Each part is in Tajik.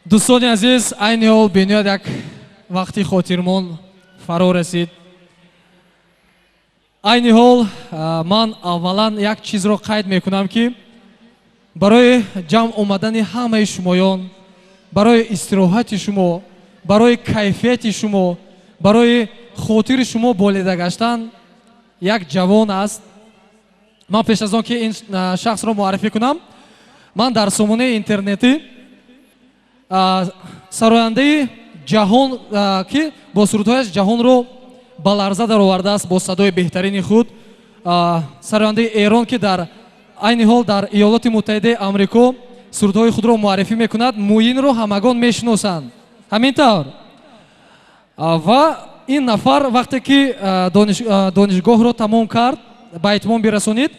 Дӯстони азиз, айни ҳол бениҳоят як вақти хотирмон фаро расид. Айни ҳол ман аввалан як чизро қайд мекунам, ки барои ҷамъ омадани ҳамаи шумоён, барои истироҳати шумо, барои кайфияти шумо, барои хотири шумо болида гаштан як ҷавон аст. Ман пеш аз он ки ин шахсро муаррифӣ кунам, ман дар сомонаи интернетӣ сарояндаи ҷаҳон, ки бо сурудҳояш ҷаҳонро ба ларза даровардааст бо садои беҳтарини худ, сарояндаи Эрон, ки дар айни ҳол дар Иёлоти Муттаҳидаи Амрико сурудҳои худро муаррифӣ мекунад, Муинро ҳамагон мешиносанд. Ҳамин тавр. Ва ин нафар вақте ки донишгоҳро тамом кард, ба итмом бирасонид,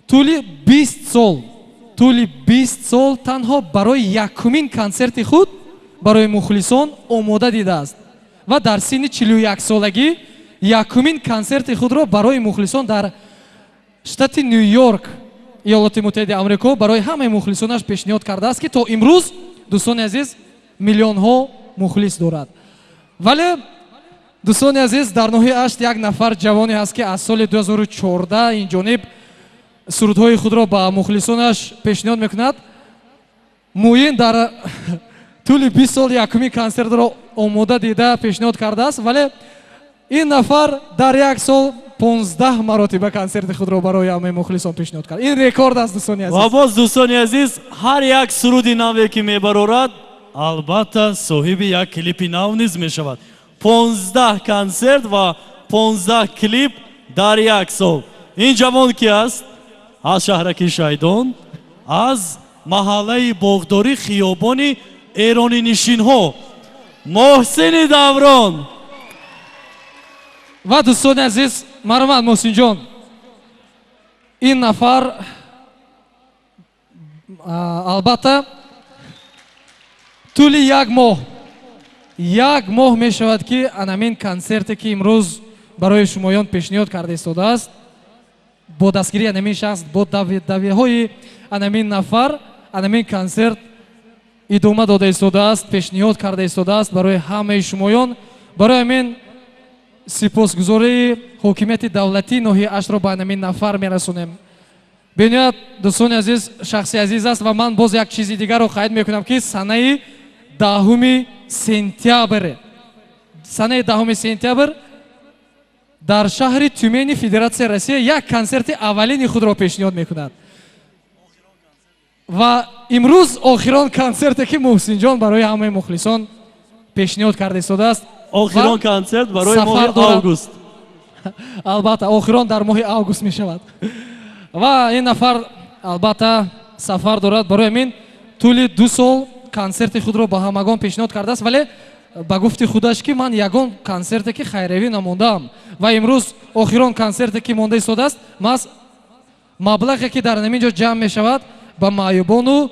тӯли 20 сол, тӯли 20 сол танҳо барои якумин консерти худ барои мухлисон омода дидааст ва дар синни 41-солагӣ якумин консерти худро барои мухлисон дар штати Ню Йорк, Иёлоти Муттаҳидаи Амрико, барои ҳамаи мухлисонаш пешниҳод кардааст, ки то имрӯз, дӯстони азиз, миллионҳо мухлис дорад. Вале, дӯстони азиз, дар ноҳияи Ашт як нафар ҷавоне ҳаст, ки аз соли 2014 ин ҷониб сурудҳои худро ба мухлисонаш пешниҳод мекунад. Муин дар тӯли 20 сол якумин консертро омода дида пешниҳод кардааст, вале ин нафар дар як сол 15 маротиба консерти худро барои ҳамаи мухлисон пешниҳод кард. Ин рекорд аст, дӯстони Ва азиз. боз, дӯстони азиз, ҳар як суруди наве, ки мебарорад, албатта, соҳиби як клипи нав низ мешавад. 15 консерт ва 15 клип дар як сол. Ин ҷавон ки аст? Аз шаҳраки Шайдон, аз маҳаллаи Боғдорӣ, хиёбони Эронинишинҳо, Муҳсини Даврон. Ва, дӯстони азиз, марҳамат, Муҳсинҷон. Ин нафар албатта тӯли як моҳ, як моҳ мешавад, ки анамин консерте, ки имрӯз барои шумоён пешниҳод карда истодааст, бо дастгирии анамин шахс, бо давиҳои анамин нафар анамин консерт идома дода истодааст, пешниҳод карда истодааст барои ҳамаи шумоён. Барои ҳамин сипосгузории ҳокимияти давлатии ноҳияи Аштро ба анамин нафар мерасонем. Бениҳоят, дӯстони азиз, шахси азиз аст. Ва ман боз як чизи дигарро қайд мекунам, ки санаи 10 сентябр, санаи 10 сентябр дар шаҳри Тюмени Федератсияи Россия як консерти аввалини худро пешниҳод мекунад. Ва имрӯз охирон консерте, ки Муҳсинҷон барои ҳамаи мухлисон пешниҳод карда истодааст. Охирон консерт барои моҳи август. Албатта, охирон дар моҳи август мешавад. Ва ин нафар, албатта, сафар дорад. Барои ҳамин тӯли 2 сол консерти худро ба ҳамагон пешниҳод кардааст, вале ба гуфти худаш, ки ман ягон консерте, ки хайравӣ намондаам. Ва имрӯз охирон консерте, ки монда истодааст, маҳз маблағе, ки дар ҳамин ҷо ҷамъ мешавад, ба маъюбону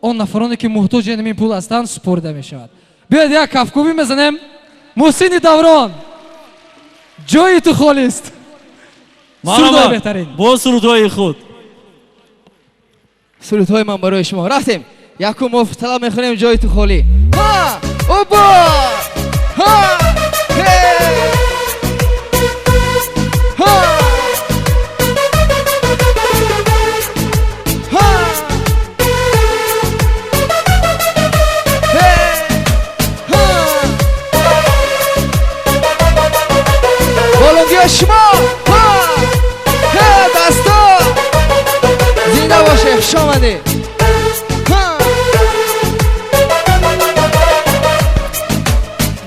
он нафароне, ки муҳтоҷи ҳамин пул ҳастанд, супорида мешавад. Биёед, як кафкӯбӣ мезанем. Муҳсини Даврон, ҷои ту холист. Сурудҳои беҳтарин. Бо сурудҳои худ. Сурудҳои ман барои шумо. Рафтем. Якум мо талаб мехонем: «Ҷои ту холӣ». Ҳа, оба, ҳа, ҳе, ҳа, ҳа, ҳе, ҳа. Болонгиё шумо, ҳа, ҳе, дасто зинда боше. Хуш омадед. Ҳа.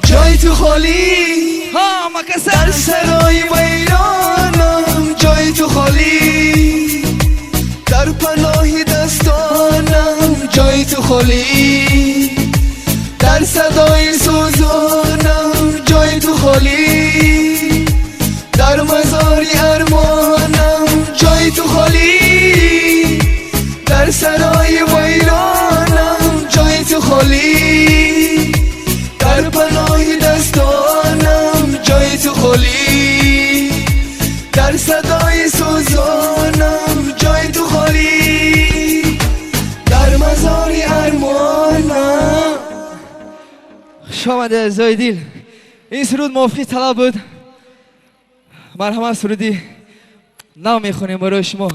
Ҷои ту холӣ. Ҳа, макаса. Дар сарои вайронам ҷои ту холӣ, дар паноҳи дастонам ҷои ту холӣ, дар садои сӯзонам ҷои ту холӣ, дар мазори армонам ҷои ту холӣ, дар сарои вайронам ҷои ту холӣ, дар паноҳи дастонам ҷои ту холӣ, дар садои сӯзонам ҷои ту холӣ, дар мазори армонам. Хуш омаде, азизои дил. Ин суруд мувофиқи талаб буд. Марҳамат, суруди нав мехонем барои шумо.